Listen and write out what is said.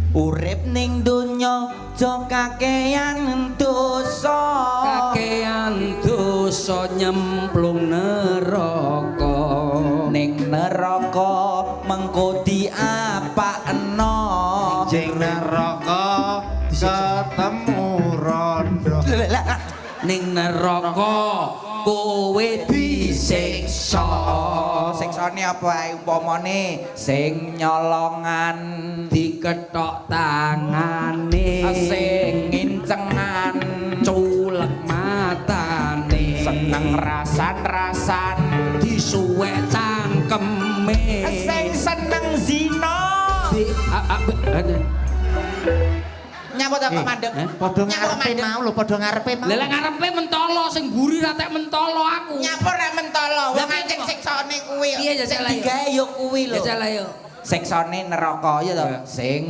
Urip ning donya aja kakean dosa. Kakean dosa nyemplung neraka. Ning neraka mengko diapakno. Jeng neraka ketemu rondo. Ning neraka kowe disiksa. Siksane apa ae umpamane sing nyolongan, diketok tangane, sing ngincengan, culek matane, seneng rasan-rasan, disuwek cangkeme, sing seneng zina. Di a, a, b, a, Nyapa ta kok mandek? Eh? Padha Nyapa ngarepe mandek? Mau lho, padha ngarepe mau. Lah lek ngarepe mentolo, sing mburi ra tek mentolo aku. Nyapa ora mentolo? Lah Wong piye ancen kok? Siksane kuwi. Piye jajal Sing ayo? digawe ya kuwi lho. Jajal ayo. Siksane neraka ya to. Ya. Sing